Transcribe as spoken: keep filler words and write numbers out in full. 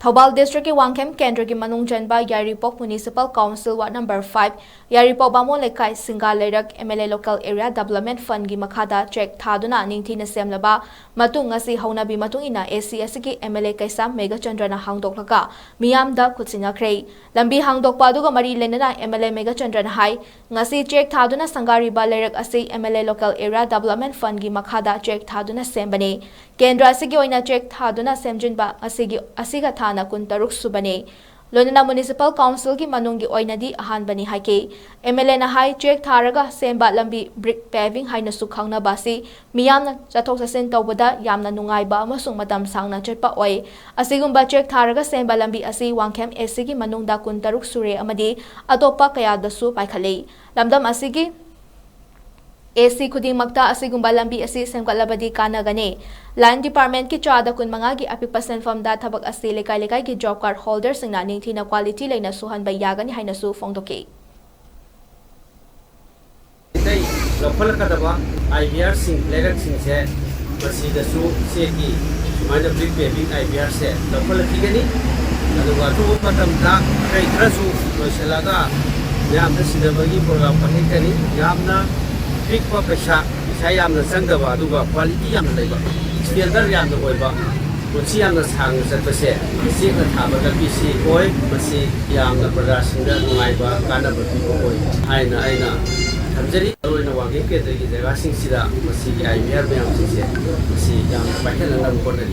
ꯊꯧꯕꯥꯜ ꯗꯤꯁꯇ꯭ꯔꯤꯛꯀꯤ ꯋꯥꯡꯈꯦꯝ ꯀꯦꯟꯗ꯭ꯔꯒꯤ ꯃꯅꯨꯡ ꯆꯟꯕ Yairipok municipal council ward number five, Yairipok Bamon Leikai, ꯁꯤꯡꯒꯥ ꯂꯩꯔꯛ M L A local area development ꯐꯟꯒꯤ ꯃꯈꯥꯗ ꯆꯦꯛ ꯊꯥꯗꯨꯅ ꯅꯤꯡꯊꯤꯅ ꯁꯦꯝꯂꯕ ꯃꯇꯨꯡ, ꯉꯁꯤ ꯍꯧꯅꯕꯤ ꯃꯇꯨꯡ ꯏꯟꯅ ꯑꯦ ꯁꯤ ꯑꯁꯤꯒꯤ ꯑꯦꯝ ꯑꯦꯜ ꯑꯦ ꯀꯩꯁꯥꯝ ꯃꯦꯘꯆꯟꯗ꯭ꯔꯅ ꯍꯥꯡꯗꯣꯛꯂꯒ ꯃꯤꯌꯥꯝꯗ ꯈꯨꯠꯁꯤꯟꯅꯈ꯭ꯔꯦ꯫ ꯂꯝꯕꯤ ꯍꯥꯡꯗꯣꯛꯄ ꯑꯗꯨꯒ ꯃꯔꯤ ꯂꯩꯅꯅ ꯑꯦꯝ ꯑꯦꯜ ꯑꯦ ꯃꯦꯘꯆꯟꯗ꯭ꯔꯅ ꯍꯥꯏ, ꯉꯁꯤ ꯆꯦꯛ ꯊꯥꯗꯨꯅ ꯁꯪꯒꯥꯔꯤꯕ ꯂꯩꯔꯛ ꯑꯁꯤ M L A local area development ꯐꯟꯒꯤ ꯃꯈꯥꯗ ꯆꯦꯛ ꯊꯥꯗꯨꯅ ꯁꯦꯝꯕꯅꯤ꯫ ꯀꯦꯟꯗ꯭ꯔ ꯑꯁꯤꯒꯤ ꯑꯣꯏꯅ ꯆꯦꯛ ꯊꯥꯗꯨꯅ ꯁꯦꯝꯖꯤꯟꯕ ꯑꯁꯤꯒꯤ, ꯑꯁꯤꯒ ꯊꯥꯅ ꯀꯨꯟꯇꯔꯨꯛ ꯁꯨꯕꯅꯤ꯫ ꯂꯣꯏꯅꯅ ꯃ꯭ꯌꯨꯅꯤꯁꯤꯄꯥꯜ ꯀꯥꯎꯟꯁꯤꯜꯒꯤ ꯃꯅꯨꯡꯒꯤ ꯑꯣꯏꯅꯗꯤ ꯑꯍꯥꯟꯕꯅꯤ ꯍꯥꯏꯈꯤ꯫ ꯑꯦꯝ ꯑꯦꯜ ꯑꯦꯅ ꯍꯥꯏ, ꯆꯦꯛ ꯊꯥꯔꯒ ꯁꯦꯝꯕ ꯂꯝꯕꯤ, ꯕ꯭ꯔꯤꯛ ꯄꯦꯚꯤꯡ ꯍꯥꯏꯅꯁꯨ ꯈꯪꯅꯕ ꯑꯁꯤ ꯃꯤꯌꯥꯝꯅ ꯆꯠꯊꯣꯛ ꯆꯠꯁꯤꯟ ꯇꯧꯕꯗ ꯌꯥꯝꯅ ꯅꯨꯡꯉꯥꯏꯕ ꯑꯃꯁꯨꯡ ꯃꯇꯝ ꯁꯥꯡꯅ ꯆꯠꯄ ꯑꯣꯏ꯫ ꯑꯁꯤꯒꯨꯝꯕ ꯆꯦꯛ ꯊꯥꯔꯒ ꯁꯦꯝꯕ ꯂꯝꯕꯤ ꯑꯁꯤ ꯋꯥꯡꯈꯦꯝ ꯑꯦ ꯁꯤꯒꯤ ꯃꯅꯨꯡꯗ ꯀꯨꯟꯇꯔꯨꯛ ꯁꯨꯔꯦ ꯑꯃꯗꯤ ꯑꯇꯣꯞꯄ ꯀꯌꯥꯗꯁꯨ ꯄꯥꯏꯈꯠꯂꯤ꯫ ꯂꯝꯗꯝ ꯑꯁꯤꯒꯤ ꯑꯦ ꯁꯤ ꯈꯨꯗꯤꯡꯃꯛꯇ ꯑꯁꯤꯒꯨꯝꯕ ꯂꯝꯕꯤ ꯑꯁꯤ ꯁꯦꯝꯒꯠꯂꯕꯗꯤ ꯀꯥꯟꯅꯒꯅꯤ꯫ ꯂꯥꯏꯟ ꯗꯤꯄꯥꯔꯠꯃꯦꯟꯠꯀꯤ ꯆꯥꯗ ꯀꯨꯟꯃꯉꯥꯒꯤ ꯑꯄꯤꯛꯄ ꯁꯦꯟꯐꯝꯗ ꯊꯕꯛ ꯑꯁꯤ ꯂꯩꯀꯥꯏ ꯂꯩꯀꯥꯏꯒꯤ ꯖꯣꯕ ꯀꯥꯔꯗ ꯍꯣꯜꯗꯔꯁꯤꯡꯅ ꯅꯤꯡꯊꯤꯅ ꯀ꯭ꯋꯥꯂꯤꯇꯤ ꯂꯩꯅ ꯁꯨꯍꯟꯕ ꯌꯥꯒꯅꯤ ꯍꯥꯏꯅꯁꯨ ꯐꯣꯡꯗꯣꯛꯈꯤ꯫ ꯑꯇꯩ ꯂꯧꯈꯠꯂꯛꯀꯗꯕ ꯑꯥꯏ ꯕꯤ ꯑꯥꯔꯁꯤꯡ, ꯂꯩꯔꯛꯁꯤꯡꯁꯦ ꯃꯁꯤꯗꯁꯨ ꯆꯦꯛꯀꯤ ꯁꯨꯃꯥꯏꯅ ꯕ꯭ꯔꯤꯛ ꯄꯦꯚꯤꯡ ꯑꯥꯏ ꯕꯤ ꯑꯥꯔꯁꯦ ꯂꯧꯈꯠꯂꯛꯈꯤꯒꯅꯤ꯫ ꯑꯗꯨꯒ ꯑꯊꯨꯕ ꯃꯇꯝꯗ ꯑꯇꯩ ꯈꯔꯁꯨ ꯂꯣꯏꯁꯤꯜꯂꯒ ꯃꯌꯥꯝꯗ ꯁꯤꯟꯅꯕꯒꯤ ꯄ꯭ꯔꯣꯒ꯭ꯔꯥꯝ ꯄꯥꯏꯈꯠꯀꯅꯤ꯫ ꯌꯥꯝꯅ ꯄꯤꯛꯄ ꯄꯩꯁꯥ, ꯄꯩꯁꯥ ꯌꯥꯝꯅ ꯆꯪꯗꯕ, ꯑꯗꯨꯒ ꯀ꯭ꯋꯥꯂꯤꯇꯤ ꯌꯥꯝꯅ ꯂꯩꯕ, ꯁ꯭ꯇꯦꯟꯗꯔꯗ ꯌꯥꯝꯅ ꯑꯣꯏꯕ, ꯄꯨꯟꯁꯤ ꯌꯥꯝꯅ ꯁꯥꯡꯅ ꯆꯠꯄꯁꯦ ꯆꯦꯛꯅ ꯊꯥꯕ ꯂꯝꯕꯤꯁꯤ ꯑꯣꯏ꯫ ꯃꯁꯤ ꯌꯥꯝꯅ ꯄ꯭ꯔꯖꯥꯁꯤꯡꯗ ꯅꯨꯡꯉꯥꯏꯕ, ꯀꯥꯟꯅꯕ ꯄꯤꯕ ꯑꯣꯏ ꯍꯥꯏꯅ ꯑꯩꯅ ꯊꯝꯖꯔꯤ꯫ ꯃꯔꯨꯑꯣꯏꯅ ꯋꯥꯡꯈꯦꯝ ꯀꯦꯟꯗ꯭ꯔꯒꯤ ꯖꯒꯥꯁꯤꯡꯁꯤꯗ ꯃꯁꯤꯒꯤ ꯑꯥꯏ ꯕꯤ ꯑꯥꯔ ꯃꯌꯥꯝꯁꯤꯡꯁꯦ ꯃꯁꯤ ꯌꯥꯝꯅ ꯄꯥꯏꯈꯠꯅꯅꯕ ꯍꯣꯠꯅꯔꯤ꯫